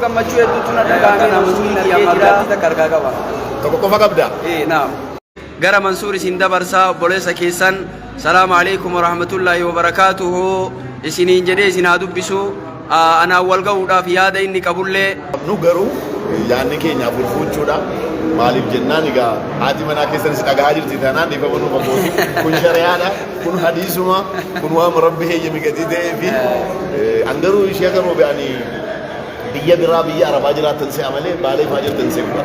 Gammachuu hedduutu na dhaga'ame, Mansuuriin argee jira. Takka harkaa qaba. Tokko qofa qabda. Ee, naam. Gara Mansuur isin dabarsaa, obboleessa keessan salaamu alaikum warahmatullaahi wabarakaatuhu isiniin jedhee isin haa dubbisu. Anaan wal ga'uudhaaf yaada inni qabullee. Nu garuu yaadni keenya afur fuuchuudha. Maaliif jennaan egaa haati manaa keessanis dhagahaa jirti taanaan dhiifama nuuf abbootu. Kun shari'aadha, kun hadiisuma, kun waan rabbi heeyyame gatii ta'ee fi an garuu ishee akka roobe ani biyya biraa biyya arabaa jiraattan se'a malee baalee fa'aa jirtan se'udha.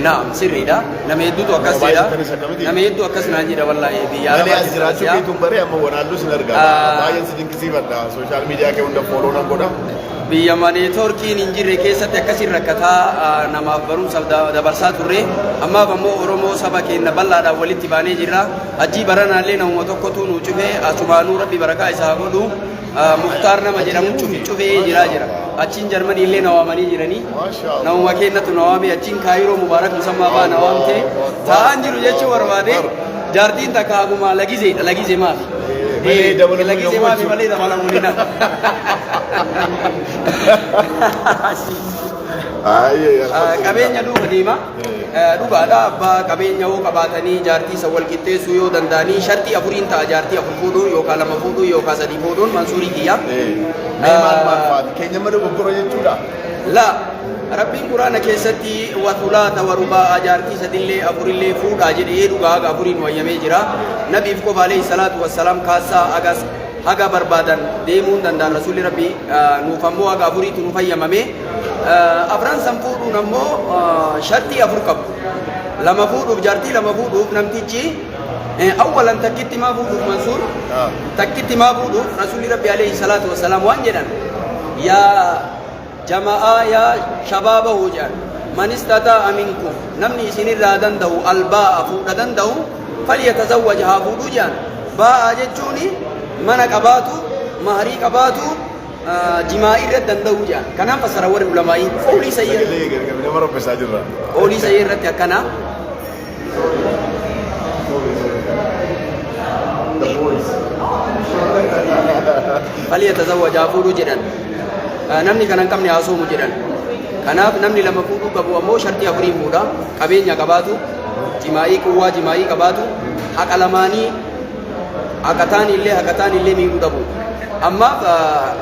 Naam, sirriidha. Nama hedduutu akkas Baay'ee jedha. akkanis akkamiti? Nama hedduu akkas naan jedha wallaahi biyya Malee arabaa as jiraachuu jirtan. keetuun baree amma wanaalluu sin argaa. Baay'een si dinqisiifadha. Social media kee hunda follow nan godha. Biyya networkiin hin jirre keessatti akkasiin rakkataa namaaf barumsa dabarsaa turre. Ammaaf ammoo Oromoo saba keenya bal'aadhaan walitti baanee jirra. Hajjii baranaallee namuma tokkotu nu cufe, asumaanuu rabbi barakaa isaa haa godhu. Muktaar nama jedhamu cufee jiraa jira. Achiin Jarmanii illee na waamanii jiranii. Maasha Namuma keenyatu na waame, achiin Kaayiroo Mubaarak Musammaa fa'aa na waamte. Taa'aan jiru jechuu barbaade, jaartiin takka haguma lagizeedha, lagize maafi. Malee dabalamuu Lagize hin maafi hawwachuu. malee dabalamuu hin. Ayyee, alhamdulillah. Qabeenya duuba deema. Dhugaadha, abbaa qabeenya yoo qabaatanii jaartii isa wal qixxeessuu yoo danda'anii shartii afuriin ta'a, jaartii afur fuudhuun yookaan lama fuudhuun yookaan sadii fuudhuun, Mansuurii kiyya. Mee maal maal faati? Keenya amma dogoggora jechuudha. La, Rabbiin Quraana keessatti وثلاث ورباع, jaartii sadillee afurillee fuudhaa jedhee, dhugaa haga afuriin wayyamee jira. Nabiif qofa عليه الصلاة والسلام kaasaa hagas haga barbaadan deemuu hin danda'an rasuulli Rabbii, nuuf ammoo haga afuriitu nu fayyamame. Afran san fuudhuun ammoo shartii afur qabu. Lama fuudhuuf, jaartii lama fuudhuuf namtichi awwalan takkitti maa fuudhuuf, Mansuur, takkitti maa fuudhuuf, rasuulli Rabbi عليه الصلاة والسلام waan jedhan: "Yaa jama'aa, yaa shabaaba," hoo jedhan, "من استطاع منكم," namni isinirraa danda'u, الباءة, fuudha danda'u, "فليتزوج," haa fuudhuu jedhan. Baa'a jechuun mana qabaatu, maharii qabaatu, jimaa'ii irratti danda'uu jedhan. Kanaan fassara warri ulamaa'ii qawlii sayyid. Sagalee gargar nama rabbisaa jirra. Qawlii sayyid irratti akkana. The voice. فليتزوج, haa fuudhuu jedhan. Namni kana hin qabne haa soomu jedhan. Kanaaf namni lama fuudhuu qabu ammoo shartii afuriin fuudha: qabeenya qabaatu, jimaa'ii, quwwaa jimaa'ii qabaatu, haqa lamaanii haqa taan illee miidhuu dhabu. Ammaaf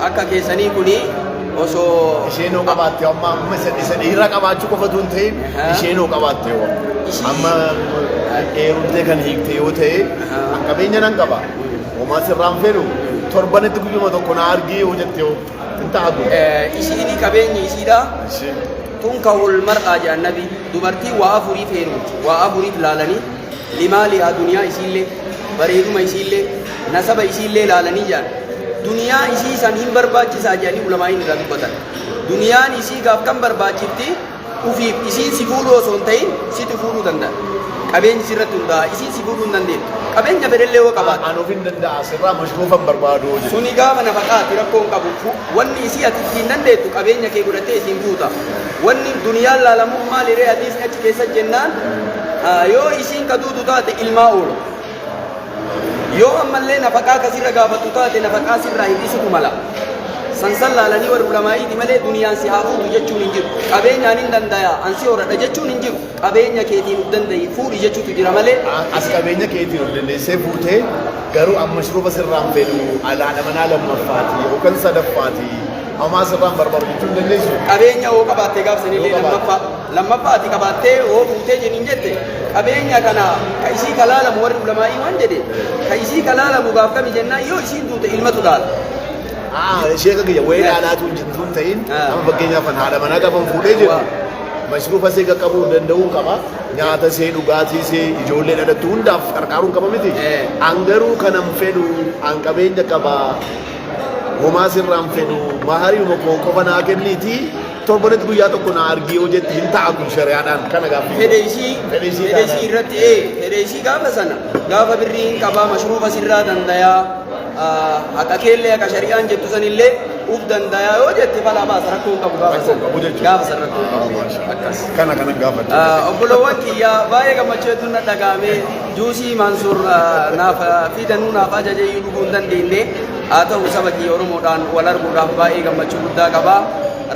akka keessanii kuni osoo Isheenoo qabaatte, amma isa dhiira qabaachuu qofatu hin ta'in, isheenoo qabaatte yoo amma heerumtee kan hiikte yoo ta'e, qabeenya nan qaba, homaa sirraan fedhu, torbanitti guyyuma tokko na argii yoo jette yoo hin taatu. Isiini qabeenyi isiidha. تنكح المرأة jedhan nabi, dubartii waa afuriif heerumti, waa afuriif laalanii: لمالها, duniyaa isiillee, bareeduma isiillee, nasaba isiillee laalanii jedhan. Duniyaa isii san hin barbaachisaa jedhanii ulamaa'iin irraa dubbatan. Duniyaan isii gaaf kan barbaachifti ufiif isiin si fuudhuu osoo hin ta'in situ fuudhuu danda'a. Qabeenyi sirratti hundaa'a, isiin si fuudhuu hin dandeettu qabeenya fedhellee yoo qabaatte. An of hin danda'a, sirraa mashruufan barbaadu jedhe. Suni gaafa nafaqaati, rakkoo hin qabu. Wanni isii ati ittiin dandeettu qabeenya kee godhattee isiin fuuta. Wanni duniyaan laalamuuf maali ree hadiisni achi keessa jennaan, yoo isiin ka duutu taate ilmaa oola. Yoo ammallee nafaqaa kasirra gaafattu taate nafaqaa sirraa hir'isutu mala. Sansan laalanii warri ulamaa'iiti malee duniyaan si haa fuutu jechuun hin jiru. Qabeenyaan hin dandaya an si horadha jechuun hin jiru. Qabeenya keetiin uf danda'i fuudhi jechuutu jira malee. As qabeenya keetiin of dandeessee fuutee garuu amma mashruufa sirraan fedhu, haadha manaa lammaffaati yookaan sadaffaati, homaa sirraan barbaadu jechuu hin dandeessu. Qabeenya hoo qabaattee gaafsanillee Yoo qabaatte. Lammaffaa ati qabaattee hoo fuutee jeniin jette, qabeenya kana ka isii kalaalamu, warri ulamaa'ii waan jedhe, ka isii kalaalamu gaaf kami jennaan, yoo isiin duute ilmatu dhaala. Ishee akka kiyya wayii dhaalaatu hin jirtu hin ta'in, amma fakkeenyaaf kan haadha manaa qaban fuudhee jiru mashruufa ishee qaqqabuu danda'uu qaba, nyaata ishee, dhugaatii ishee, ijoollee dhalattu hundaaf qarqaaruu qaba miti. An garuu kanan fedhu, an qabeenya qaba, homaa sirraan fedhu, mahariuma koo qofa naa kenniiti, torbanitti guyyaa tokko naa argii yoo jette hin ta'a kun shari'aadhaan? Kana gaaffii. Fedhe isii Fedhe isii fedhe isii irratti, fedhe isii gaafa sana gaafa birrii hin qabaa, mashruufa sirraa dandayaa, haqa keellee haqa shari'aan jettu sanillee uf dandayaa yoo jette, falaa baasa, rakkoo hin qabu gaafa Rakkoo hin qabu sana. jechuudha. Gaafa sana rakkoo hin qabu akkas. Kana gaafadhu. Obboloowwan kiyyaa, baay'ee gammachuu hedduun na dhaga'ame. Juusii Mansuur naaf fidanuu naaf ajaje iyyuu dhuguu hin dandeenye. Haa ta'u, saba kiyya Oromoodhaan wal arguudhaaf baay'ee gammachuu guddaa qaba.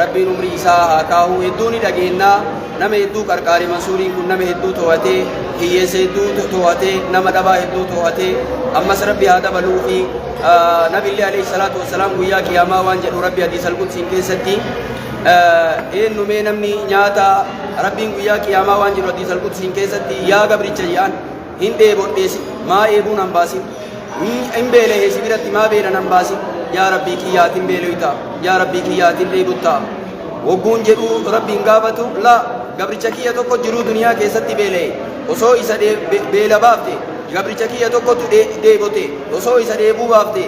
Rabbiin umrii isaa haa kaahu. Hedduu ni dhageennaa, nama hedduu qarqaare Mansuuriin kun, nama hedduu to'atee, hiyyeessa hedduu to'atee, nama dhabaa hedduu to'atee, ammas Rabbi haa dabaluu fi Nabillee alayhi salaatu wassalaam guyyaa qiyaamaa waan jedhu Rabbi hadiis al-qudsiin keessatti eenyumee namni nyaata. Rabbiin guyyaa qiyaamaa waan jedhu hadiis al-qudsiin keessatti: "Yaa gabricha jedhaan, hin dheebodheesi, maa eebuun han baasin? Hin beelahee, si biratti maa beelan han baasin? Yaa Rabbii kiyyaatiin beeloyta, yaa Rabbii kiyyaatiin dheebutta." Wogguun jedhu Rabbiin gaafatu: "Laa, gabricha kiyya tokko jiruu duniyaa keessatti beela'e, osoo isa beela baafte. Gabricha kiyya tokkotu dheebote, osoo isa dheebuu baafte.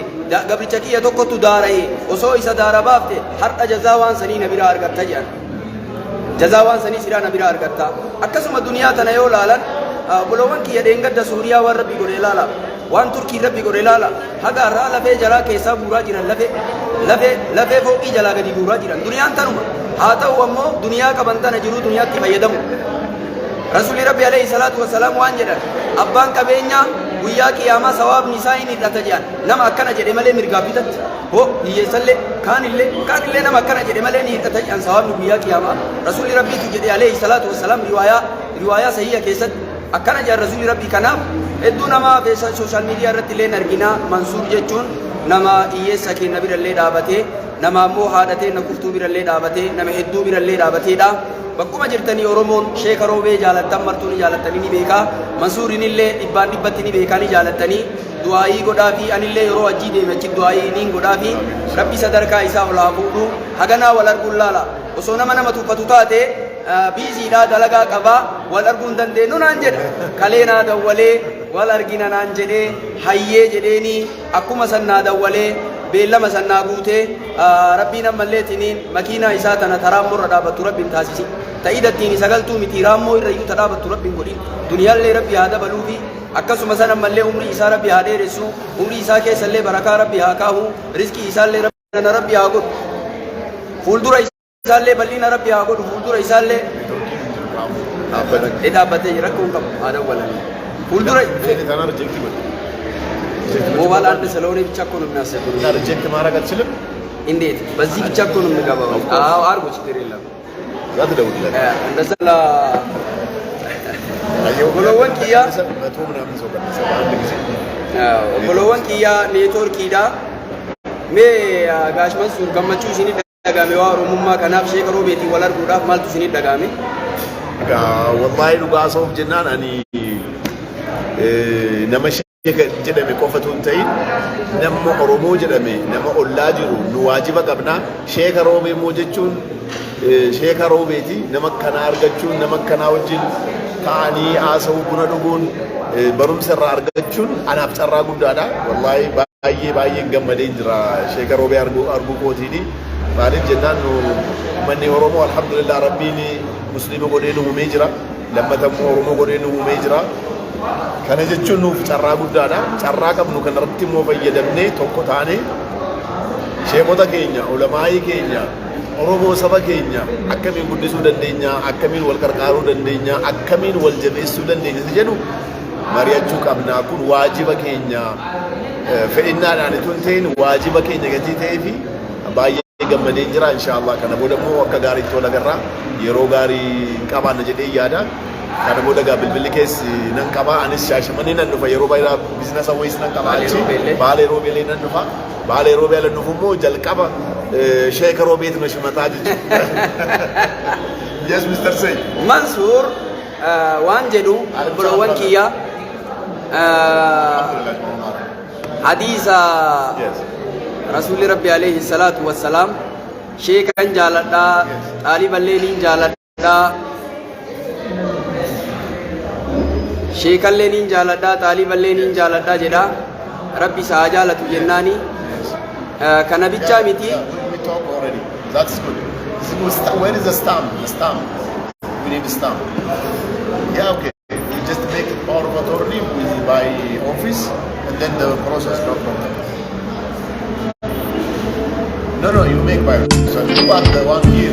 Gabricha kiyya tokkotu daara'e, osoo isa daara baafte. Har'a jazaa waan sanii na biraa argatta," jedhan. "Jazaa waan sanii siraa na biraa argatta." Akkasuma duniyaa tana yoo laalan, obboloowwan kiyya, dheengadda Suuriyaa waan Rabbi godhe ilaala, waan Turkii Rabbi godhe ilaala. Haga har'aa lafee jalaa keessaa guuraa jiran, lafee lafee lafee fooqii jalaa gadi guuraa jiran. Duniyaan tanuma haa ta'u, ammoo duniyaa qaban tana jiruu duniyaatti fayyadamu. Rasuulli Rabbi alayhi salaatu wassalaam waan jedhan: "Abbaan qabeenyaa guyyaa qiyaamaa sawaabni isaa hin hidhata," jedhan. Nama akkana jedhe malee mirgaaf bitatti hoo hiyyeessallee kaanillee kaanillee, nama akkana jedhe malee ni hidhata jedhan sawaabni guyyaa qiyaamaa. Rasuulli Rabbiitu jedhe alayhi salaatu wassalaam, riwaayaa sahiha keessatti akkana jedhan Rasuulli Rabbii. Kanaaf hedduu nama social media irratti illee argina. Mansuur jechuun nama hiyyeessa keenya birallee dhaabatee, nama ammoo haadha teenna kuftuu birallee dhaabatee, nama hedduu birallee dhaabateedha. Bakkuma jirtanii Oromoon Sheeka Roobee jaalattan martuu ni jaalattanii, ni beekaa. Mansuurin illee dhibbaan dhibbatti ni beekaa, ni jaalattanii. Du'aayii godhaa fi anillee yeroo hajjii deeme achi du'aayii niin godhaa fi Rabbi sadarkaa isaa ol haa fuudhu. Haganaa wal arguun laala. Osoo nama nama tuffatu taate, busy dhaa, dalagaa qabaa, wal arguu hin dandeenyu naan jedha. Kalee naa dawwalee, wal argina naan jedhee, hayyee jedheeni. Akkuma san naa dawwalee, beellama san naa guutee. Rabbiin ammallee tiniin makiinaa isaa tana taraammoo irra dhaabattu Rabbiin taasisi. Ta'idattiin sagaltuu miti, raammoo irra iyyuu ta dhaabattu Rabbiin godhin. Duniyaallee Rabbi haa dabaluufi. Akkasuma san ammallee umrii isaa Rabbi haa dheeressu, umrii isaa keessallee barakaa Rabbi haa kaahu, rizqii isaallee Rabbi haa godhu, fuuldura isaallee bal'ina Rabbi haa godhu, fuuldura isaallee. Dhaabbatee jira, rakkoo hin qabu, haa dawwalanii. Fuuldura ሞባይል አንድ ስለሆነ ብቻ እኮ ነው የሚያስቸግሩት። Reject ማድረግ አትችልም። እንዴት? በዚህ ብቻ እኮ ነው የምገባው። አዎ አድርጎ ችግር የለም። እዛ ትደውልለት። እንደዛ Obboloowwan kiyya መቶ ምናምን ሰው ቀነሰ በአንድ ጊዜ። Obboloowwan kiyya, neetwoorkiidha. Mee Gaash Mansuur, gammachuu isinii dhagame waa Oromummaa kanaaf Sheeka Roobeetiin wal arguudhaaf maaltu isinii dhagame? Egaa wallaahi dhugaa soof jennaan, ani nama sheeka jedhame qofatu hin ta'in, nama Oromoo jedhame, nama ollaa jiru nu waajiba qabna. Sheeka Roobee immoo jechuun Sheeka Roobeeti. Nama akkanaa argachuun, nama akkanaa wajjin ta'anii haasa'uu, buna dhuguun, barumsa irraa argachuun anaaf carraa guddaadha. Wallaahi baay'ee baay'een gammadee jira Sheeka Roobee arguu kootiini. Maaliif jennaan, nu manni Oromoo alhamdulillah Rabbiin musliima godhee nu uumee jira. Lammata immoo Oromoo godhee nu uumee jira. Kana jechuun nuuf carraa guddaadha. Carraa qabnu kanarratti immoo fayyadamnee tokko taanee sheekota keenya, ulamaayii keenya, Oromoo saba keenya akkamiin guddisuu dandeenya, akkamiin wal qarqaaruu dandeenya, akkamiin wal jabeessuu dandeenya isa jedhu mari'achuu qabna. Kun waajiba keenya, fedhinnaadhaan itoo hin ta'in waajiba keenya gatii ta'ee fi baay'ee gammadeen jira. Inshaallah kana booda immoo akka gaariitti wal agarraa, yeroo gaarii qabaanna jedhee yaada. Kana booda gaa bilbilli keessi nan qaba, anis Shaashamanii nan dhufa, yeroo baay'ee business wayiis nan qaba Baalee achi. Roobeellee. Baalee Roobeellee nan dhufa. Baalee Roobee ala dhufu immoo jalqaba Sheeka Roobeetu na shimataa jechuudha. Yes, Mr. Say. Mansuur waan jedhu, obboloowwan kiyya, hadiisa Rasuulli Rabbi alayhi salaatu wassalaam, sheekan jaaladhaa, xaaliballee niin jaaladhaa, sheekallee niin jaaladhaa, xaaliballee niin jaaladhaa jedha. Rabbi isaa haa jaalatu jennaani. Kana bichaa miti. Yeah, we talk already. That's good. This is good. Where is the stamp? The stamp. We need the stamp. Yeah, okay. We just make it power of attorney with by office and then the process, no problem. No, you make by yourself. You are the one here.